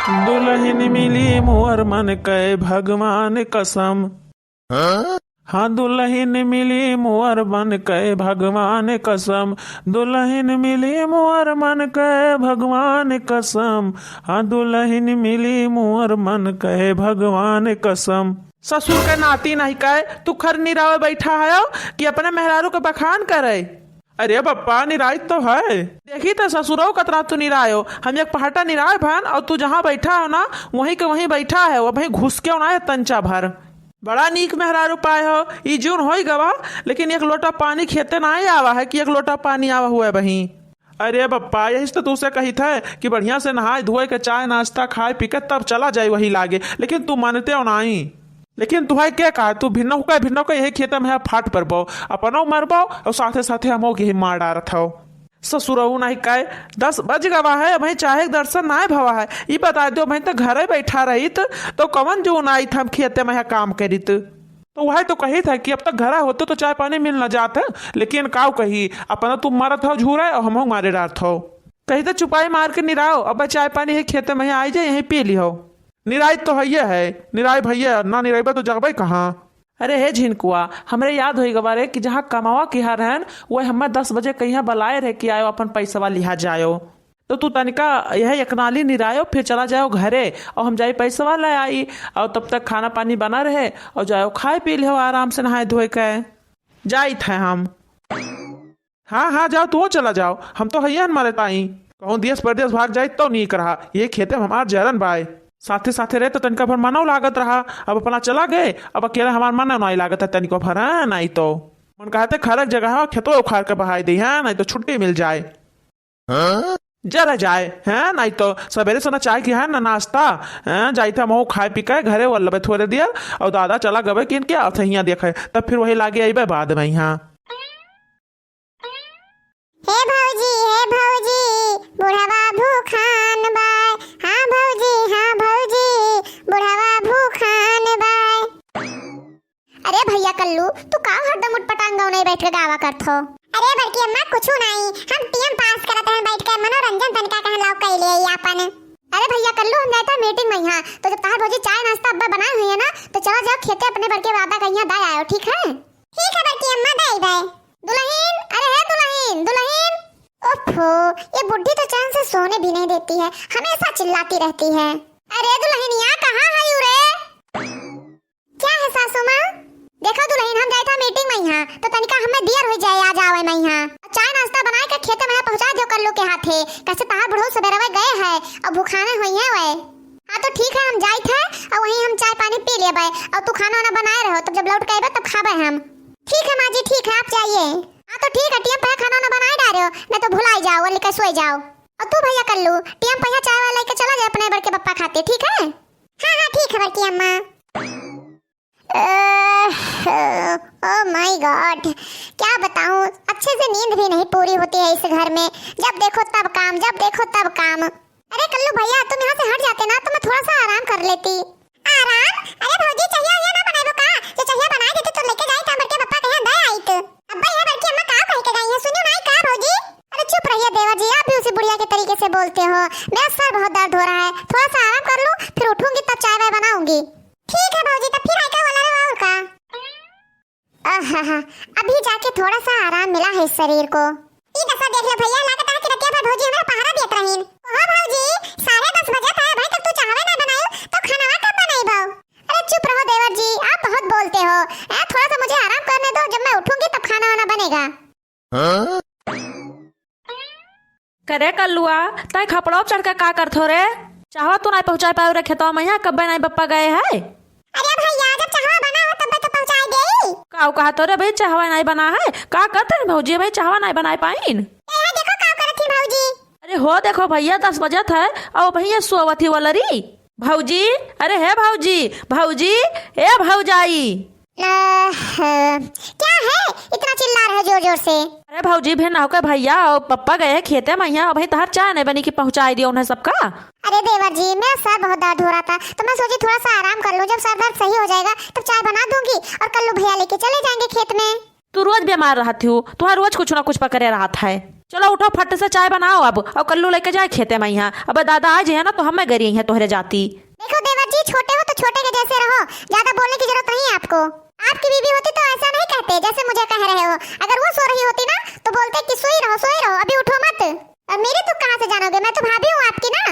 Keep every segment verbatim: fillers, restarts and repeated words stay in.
दुलहिन मिली मोर मन कै भगवान कसम। हाँ? हाँ, दुलहिन मिली मोर मन कै भगवान कसम, दुलहिन मिली मोर मन कै भगवान कसम, हाँ, दुलहिन मिली मोर मन कै भगवान कसम। ससुर कै नाती नहीं कै, तू खर निरावे बैठा है कि अपने मेहरारू के बखान करे? अरे बप्पा, निराई तो है। देखी तो ससुरौ कतरा तू निरायो। हम एक पहाटा निराय भन और तू जहाँ बैठा हो ना, वहीं के वहीं बैठा है, वो वहीं घुस के ना है तंचा भर। बड़ा नीक मेहरारू पाए हो, ई जून होई गवा, लेकिन एक लोटा पानी खेते ना आवा है कि एक लोटा पानी आवा हुआ है बहीं। अरे बप्पा, यही से तो तुसे कही थे कि बढ़िया से नहाए धोए के, चाय नाश्ता खाए पी के तब चला जाए वही लागे, लेकिन तू मानते हो नाई। लेकिन तुहै के कहा, तू भिन्नौ का, भिन्नौ का यही खेते में है फाट परबौ, अपनौ मरबौ और साथे साथे हमहू के ही मार डारत हौ। ससुरहू नहीं काहे, दस बज गवा है, अबहीं चाहे के दर्शन नाय भवा है। ई बताइ देउ, अबहीं तो घरे बैठा रहित, तो कवन जून आइत हम खेते में है काम करित। तो वह तो कहित है कि अब तक घरा होते तो चाय पानी मिल न जात है, लेकिन काउ कही, अपना तू मारत हौ झूरा और हमहू मारे डारत हौ। कही तो चुपाई मार के निराओ, अब चाय पानी है खेते में आई जाए, यहीं पी लिहो। निराई तो हइये है, निराई भइया, ना निराइबा तो जगबे कहाँ। अरे हे झिनकुआ, हमरे याद होई गवा रे कि जहाँ कमावा किहा रहन, वह हमें दस बजे कहिया बलाए रहे कि आयो अपन पैसवा लिहा जायो। तो तू तनिका यह एक नाली निरायो, फिर चला जायो घरे और हम जाई पैसवा ले आई, और तब तक खाना पानी बना रहे और जायो खाए पी लिहो आराम से नहाए धोए के। जाइत है हम। हाँ, हाँ, जाओ, तू चला जाओ, हम तो हइयन मरे ताई। कहूँ देश परदेश भाग जाई तो नीक रहा, ये खेते में हमार जरन बाय। साथे साथे रहे तो तनिका भर मनौ लागत रहा, अब अपना चला गए, अब अकेले हमार मन नहीं लागत है तनिको भर, हाँ, नहीं तो मन कहते खरक जगह खेतवा उखाड़ के बहाई दे, हाँ, नहीं तो छुट्टी मिल जाए। हाँ? जरा जाए, हाँ, नहीं तो सवेरे से ना चाय की है ना नाश्ता, हाँ, जाई था महू खाए पी के घरे वल्लभे थोड़े दियर, और दादा चला गवे किन के, अब हियाँ देखे, तब फिर वही लागे अइबे बाद में, हाँ। हे भौजी, हे भौजी, बुढ़वा भूखान बाय। हाँ भौजी, हाँ भौजी, बुढ़वा भूखान बाय। अरे भैया कल्लू, तू का हरदम उटपटांग गौनई बैठ के गावा करत हो? अरे बड़की अम्मा, कुछु नाई, हम टीएम पास करत हन बैठ के, मनोरंजन तनिका कहन लाओ कइले आई आपन। अरे भैया कल्लू, हम जाता मीटिंग में यहाँ, तो जब तहार भौजी चाय नाश्ता अब्बा बनाए हुई है ना, तो चला जाओ खेते अपने बड़के दादा का यहाँ दे आयो, ठीक है? ठीक है बड़की अम्मा, दे आई भाई। दुलहिन, अरे हे दुलहिन, दुलहिन। ओफो, ये बुढ़ी तो चैन से सोने भी नहीं देती है, हमेशा चिल्लाती रहती है। अरे दुलहिनिया, कहाँ है यू रे? क्या है सासू माँ? देखो दुलहिन, हम जाए था मीटिंग में यहाँ, तो तनिका हमें दियर हो जाए, आ जावे में यहाँ। चाय नाश्ता बनाए के खेते में पहुँचा दो कल्लू के हाथे, कैसे तहार बुढ़ऊ सबेरवे गए है और भूखाने हुई है वे। हाँ तो ठीक है, हम जाइत है और वहीं हम चाय पानी पी लेबे और तू खाना वाना बनाए रहो, तब जब लौट के अइबे तब खाबे हम। ठीक है माँ जी, ठीक है, आप जाइए। हाँ तो ठीक है, टीएम पे खाना वाना बनाए डारे हो, नहीं तो भुलाई जाओ, लेके सोए जाओ। और तू भैया कल्लू, टीएम पे चाय वाय लेके चला जाए अपने बड़के पप्पा खाते, ठीक है? हाँ हाँ ठीक है बड़की अम्मा। ओह माय गॉड, क्या बताऊं, अच्छे से नींद भी नहीं पूरी होती है इस घर में। जब देखो तब काम, जब देखो तब काम। अरे कल्लू भैया, तुम यहाँ से हट जाते ना तो मैं थोड़ा सा आराम कर लेती। आराम? अरे भौजी, चहिया उहिया ना बनाइबो का? जो चहिया बनाए देते तो लेके जाई, ता बड़के पप्पा के यहाँ दे आइत। अब्बा, यहाँ बड़की अम्मा का कह के गई है, सुनियो ना का भौजी? अरे चुप रहिए देवर जी, आप भी उसी बुढ़िया के तरीके से बोलते हो। मेरा सर बहुत दर्द हो रहा है, थोड़ा सा आराम कर लूँ, फिर उठूंगी तब चाय वाय बनाऊंगी। ठीक है भौजी, तब फिर आइका वाला रे और का। आहा, अभी जाके थोड़ा सा आराम मिला है इस शरीर को। ई दशा देख लो भैया, लागत है कि रतिया भर भौजी हमरा पहरा देत रहीन। ओहो भौजी, साढ़े दस बजत है, अभी तक तू चाहवे ना बनायो, तो खाना कब बनाइबो? अरे चुप रहो देवर जी, आप बहुत बोलते हो। ए, थोड़ा सा मुझे आराम करने दो, जब मैं उठूंगी तब खाना वाना बनेगा। हाँ? करे कल्लुआ, तै खपड़वा पे चढ़ के का करत हो रे? चाहवा तू नाई पहुँचाए पायो रे खेतवा में, यहाँ कब्बे नाई बप्पा गए है? अरे भैया, जब चाहवा बना हो तब तो पहुँचाए देई। काऊ कहत हो रे भाई, चाहवा नाई बना है? का करत है भौजी भाई, चाहवा नाई बनाए पाइन? ए, देखो का करत ही भौजी। अरे हो देखो भैया, दस बजत है, और भैया सोवत ही वाला री। भौजी, अरे हे भौजी, भौजी, ए भौजाई। अह, क्या है इतना चिल्ला रहे जोर जोर से? अरे भौजी, भिन ना होके भैया और पप्पा गए हैं खेते में, यहाँ अभी तहार चाय नहीं बनी कि पहुँचाई दियो उन्हें सबका। अरे देवर जी, मेरा सर बहुत दर्द हो रहा था तो मैं सोची थोड़ा सा आराम कर लूँ, जब सर दर्द सही हो जाएगा तब चाय बना दूंगी और कल्लू भैया लेके चले जाएंगे खेत में। तू रोज बीमार रहत हो, तुहार रोज कुछ ना कुछ पकड़े रहत है। चलो उठो, फट से चाय बनाओ अब, और कल्लू लइके जाए खेते मइहाँ। अब दादा आ जाए ना तो हमें गरियइहैं तोहरे जाती। देखो देवर जी, छोटे हो तो छोटे के जैसे रहो, ज्यादा बोलने की जरूरत नहीं है आपको। आपकी बीवी होती तो ऐसा नहीं कहते जैसे मुझे कह रहे हो। अगर वो सो रही होती ना तो बोलते कि सोई रहो, सोई रहो, अभी उठो मत। अब मेरे दुख कहाँ से जानोगे, मैं तो भाभी हूँ आपकी ना।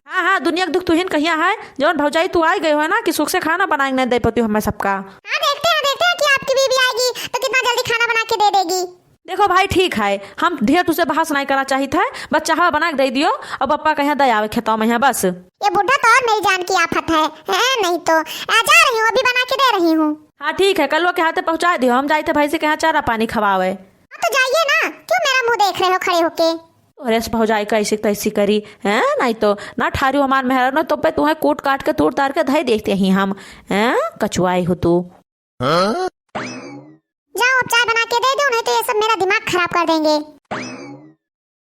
हाँ, हाँ, दुनिया के दुख तुहिन कहिया है, जौन भौजाई तू आई गई हो ना कि सुख से खाना बनाए नहीं दे पाती हमें सबका। हाँ, देखते हैं, देखते हैं कि आपकी बीवी आएगी तो कितना जल्दी खाना बना के दे देगी। देखो भाई, ठीक है, हम ढेर तुसे बहस नहीं करना चाहित है, बस चाहवा बना के दे दियो, अब पप्पा कहिया दे आवे खेतवा मइहाँ बस। ये बुढ़ा तो और मेरी जान की आफत है, हैं? नहीं तो आ जा रही हूँ, अभी बना के दे रही हूँ। हाँ ठीक है, कलुआ के हाथे पहुँचा दियो, हम जाइत है भैंसी के यहाँ चारा पानी खवावे। हाँ तो जाइए ना, क्यों मेरा मुँह देख रहे हो खड़े होके? अरे इस भौजाई का ऐसी तैसी करी, हैं? नहीं तो ना ठारी हमार मेहरारू, ना तो पे तुम्हें कूट काट के तूर तार के धई देते ही हम, हैं? कचुआई हो तू। जाओ, अब चाय बना के दे दो, नहीं तो ये सब मेरा दिमाग खराब कर देंगे।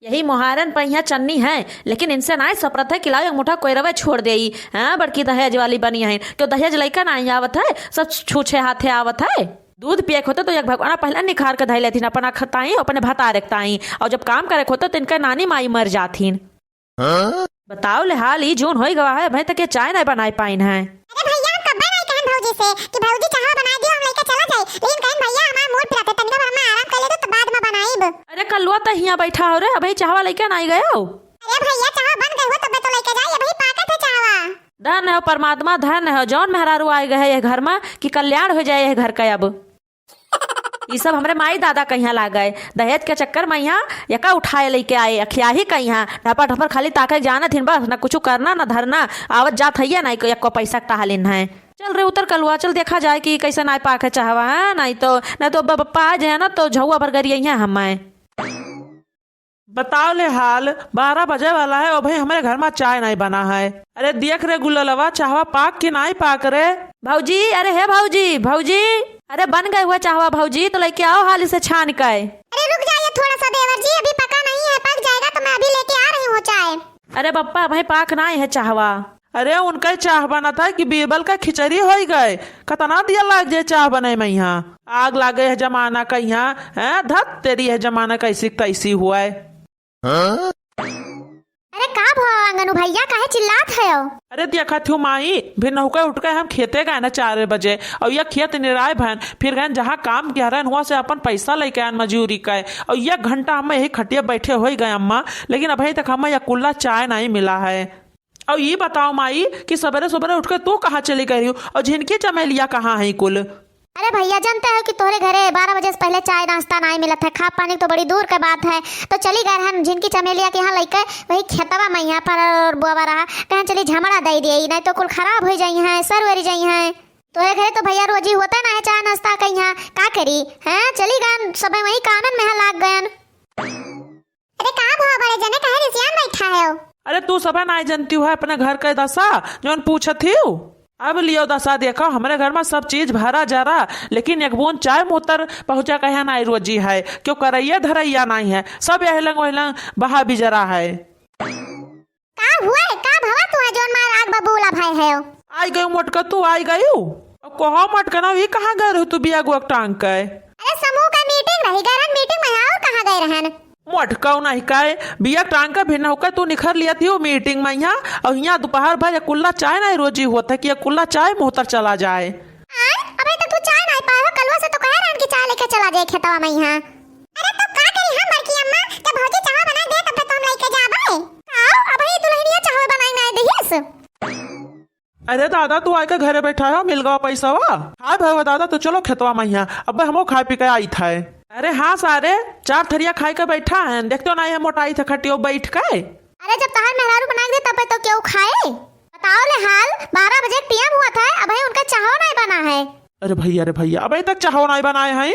यही मोहारन पइहाँ चन्नी है, लेकिन इनसे नाहीं सपरत है कि लाओ एक मुठा कोइरवे छोड़ देई। हाँ, बड़की दहेज वाली बनी है, क्यों दहेज लइका नाहीं आवत है, सब छूछे हाथे आवत है। दूध पिए के होते तो एक भगवाना पहिले निखार के धइ लेथिन अपना खताई, अपने भतारे के ताई, और जब काम करे के होते तो इनका नानी माई मर जाथिन। हाँ? बताओ ले हाल, ई जून होई गवा है, अबहीं तक ये चाय नाहीं बनाए पाइन है। अरे भैया, हम कब्बे नाहीं कहन भौजी से कि भौजी चाह बनाए दियो, हम लइके चला जाई, लेकिन कहन भैया हमार मूड फिरत है, तनिका भर में आराम कर ले तो बाद में बनाइब। अरे कलुआ तो हियाँ बैठा हो रे, अबहीं चाहवा लइके नाहीं गए हो? अरे भैया, चाह बन गए हो तबे तो लइके जाई, अबहीं पाकत है चाहवा। धन हो परमात्मा, धन हो जौन मेहरारू आए गए है ये घर में कि कल्याण हो जाए ये घर का। अब ई सब हमरे माई दादा कहिया लागे, दहेज के चक्कर में यहाँ यका उठाए लइके आए, अखियाही कहिया ढपर ढपर खाली ताके जानत हिन बस, ना कुछ करना ना धरना, आवत जात हइया ना एको पैसा के टहलिन है। चल रे उतर कलुआ, चल देखा जाए कि कैसे नाई पाके चाहवा है, नाई तो, नाई तो बप्पा आ जाए ना तो झौआ भर गरियइहैं हमें। बताओ ले हाल, बारह बजे वाला है, अबहीं हमरे घर में चाय नाहीं बना है। अरे देख रे गुललवा, चाहवा पाक कि नाहीं पाक रे? भौजी, अरे हे भौजी, भौजी, अरे बन गए हुए चाहवा भौजी, तो लइके आओ हाली से छान के। अरे रुक जाइए थोड़ा सा देवर जी, अभी पका नहीं है, पक जाएगा तो मैं अभी लेके आ रही हूँ चाय। अरे बप्पा, अबहीं पाक नाहीं है चाहवा। अरे उनका चाह बनत है कि बीरबल का खिचड़ी होई गए। कतना दिया लाग जाए चाह बने में यहाँ। आग लागे है जमाना का यहाँ, हैं? धत तेरी है जमाना कैसी तैसी हुआ है। अरे का भवा अंगनू भैया, काहे चिल्लात है? अरे देखत हूँ माई, भिनहुके उठ के हम खेते गए ना चार बजे, और ये खेत निराय भन, फिर गए जहाँ काम किया रहन हुआ से अपन पैसा लेके आन मजूरी का, और ये घंटा हम यही खटिया बैठे होई गए अम्मा, लेकिन अभी तक हमें यह कुल्ला चाय नहीं मिला है। और ये बताओ माई कि सबेरे सबेरे उठ के तू कहाँ चली गई हो और झिनकी चमेलिया कहाँ है कुल? अरे भैया, जानते हो कि तोहरे घरे बारह बजे से पहले चाय नाश्ता नाहीं मिलत है, खा पानी तो बड़ी दूर के बात है। तो चली गए रहन झिनकी चमेलिया के यहाँ लइके, वही खेतवा में यहाँ पर और बोआ रहा, कहें चली झमड़ा दे दिए, नहीं तो कुल खराब हो जाई हैं, सर वरी जाई हैं। तोहरे घरे तो भैया रोजी होता ना है चाय नाश्ता के यहाँ, का करी? हैं, चली गए सब वही कामन में यहाँ लाग गए। अरे का भवा बड़े जने, काहे रिसियान बैठा है? अरे तू सबे नाहीं जनती है अपने घर के दशा, जौन पूछत ही। अब लियो दशा देखो, हमरे घर में सब चीज भरा जरा, लेकिन एक बूंद चाय मुहतर पहुँचा कहे नाहीं रोजी है, क्यों करैया धरैया नाहीं है, सब यह लंग वह लंग बहा बिजरा है। का हुआ है? का भवा तू है जौन मार आग बबूला भय है? आई गई मोटका, तू आई गई। अब कहो मोटका ना, ये कहाँ गए रहो तू बिया गुआ टांग के? अरे समूह का मीटिंग रही, गए रहन मीटिंग में, और कहाँ गए रहन? मोटका नहीं काए, बिया टांग के भिनहुके तू निखर लिया थी वो मीटिंग में यहाँ, और यहाँ दोपहर भर ये कुल्ला चाय नाहीं रोजी होत है कि ये कुल्ला चाय मुहतर चला जाए। आय, अबे तो तू चाय नाहीं पाए हो, कलुआ से तो कहे रहन कि चाय लेके चला जाए खेतवा में यहाँ। अरे तो का करी हम बड़की अम्मा, जब भौजी चाह बनाए दे तब तो हम लेके जाबे। आओ, अबे दुल्हनिया चाह बनाए ना दिहिस। अरे दादा, तू आके घरे बैठा हो, मिल गवा पैसावा। हाँ भवा दादा, तो चलो खेतवा में यहाँ, अब हमो खाए पी के आई था। अरे हाँ सारे, चार थरिया खाए के बैठा है, देखते हो ना ये मोटाई था खटियो बैठ के। अरे जब तहार मेहरारू बनाए दे तब तो केहू खाए। बताओ ले हाल, बारह बजे टीएम हुआ था, अबे उनका चाहो नहीं बना है। अरे भैया, अरे भैया, अबे तक चाहो नहीं बनाए हैं।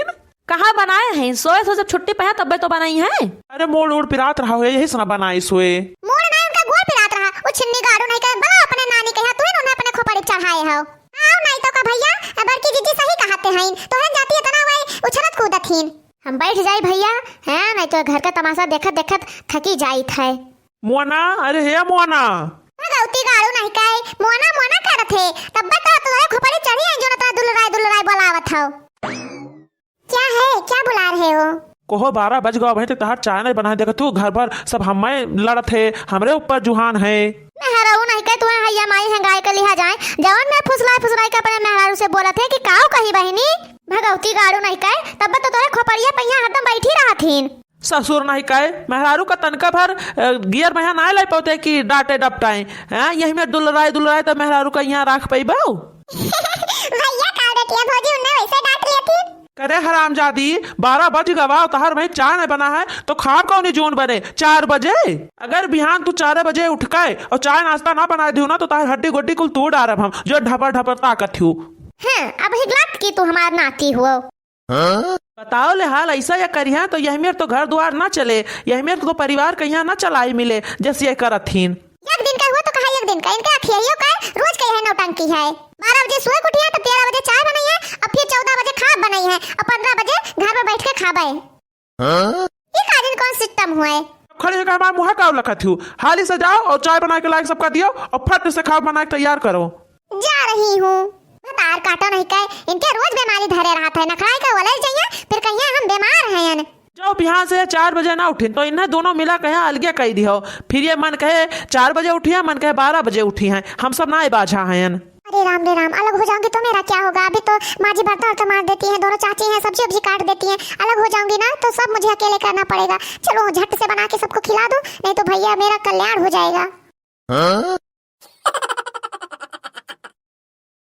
कहाँ बनाए हैं? सोए सो जब छुट्टी पे है तब्बे तो बनाई है। अरे मोड़ उड़ पिरात रहा हो, यही से ना बनाई सोए। मोड़ ना उनका गोड़ पिरात रहा, वो छिन्नी गाड़ू नहीं कहे, बला अपने नानी कहे, तू ही उन्हें अपने खोपड़ी चढ़ाए हो। आओ नहीं तो का भैया, बड़की जीजी सही कहते हैं, तोहन जाती इतना वही उछलत कूदत हीन। हम बैठ जाई भैया, हैं, नहीं तो घर का तमाशा देखत देखत थकी जाइत है। मोना, अरे हे मोना। भगवती गाड़ू नहीं कहे, मोना मोना करत है, तब तो तोहरे खोपड़ी चढ़ी है जो ना तोरा दुलराय दुलराय बोलावत हो। क्या है, क्या बुला रहे हो? को हो, बारह बज गवा, अबहीं तक तहार चाय नहीं बना है। देखत हू, घर भर सब हम्मे लड़त है, हमरे ऊपर जुहान है। मेहरारू नहीं कहे, तुहे हैया माई हेंगाई के लिहा जाए, जवन में फुसलाई फुसलाई के अपने मेहरारू से बोलत है कि काऊ कही बहिनी। भगवती गाड़ू नहीं कहे, तब तो तोरे खोपड़िया पहिया हरदम बैठी रहत हीन। ससुर नहीं कहे, मेहरारू का तनका भर, अ, गियर महिया ना लाई पौते कि डांटे डपटाए। हैं, यही में दुलराए दुलराए तो मेहरारू का यहाँ राख पइबो। भैया, का बेटिया भौजी उन्हें वैसे डांट लेती। करे हरामजादी, बारह बज गवा, तहार भाई चाय नहीं बना है, तो खाब कौनी जून बने चार बजे? अगर बिहान तू चार बजे उठ के और चाय नाश्ता ना बनाए दियो ना, तो तहार हड्डी गोड्डी कुल तोड़ डारब हम, जो ढपर ढपर ताकत हो। हाँ, अब हिगलात की तू हमार नाती हुआ। बताओ ले हाल ऐसा या करिहा तो यही मेर तो घर द्वार ना चले, यही मेर तो परिवार कहिया ना चलाई मिले, जस ये करत हीन। एक दिन का हुआ तो कहा एक दिन का, इनके अखियाइयों का रोज का यही नौटंकी है। बारह बजे सोए के उठिया तो तेरह बजे चाय बनाई है, और फिर चौदह बजे खाब बनाई है, और पन्द्रह बजे घर में बैठ के खाबे। ये का दिन कौन सिस्टम हुआ है? खड़े होकर हमारे मुँह का लखत हूँ, हाली से जाओ और चाय बना के लायक सबका दियो और फट से खाब बना के तैयार करो। जा रही हूँ। भतार काटो नहीं कहे, इनके रोज बीमारी धरे रहत है, नखड़ाई के वलय जइया, फिर कहिया हम बीमार हैं। जब बिहान से चार बजे ना उठिन तो इन्हें दोनों मिला कहे अलगे कही दिहो। फिर ये मन कहे चार बजे उठी है, मन कहे बारह बजे उठी हैं, हम सब ना बाझा हैं। अरे राम रे राम, अलग हो जाऊंगी तो मेरा क्या होगा? अभी तो माँ जी बर्तन वर्तन मार देती हैं, दोनों चाची हैं सब्जी वब्जी काट देती हैं, अलग हो जाऊंगी ना तो सब मुझे अकेले करना पड़ेगा। चलो झट से बना के सबको खिला दो, नहीं तो भैया मेरा कल्याण हो जाएगा। हाँ?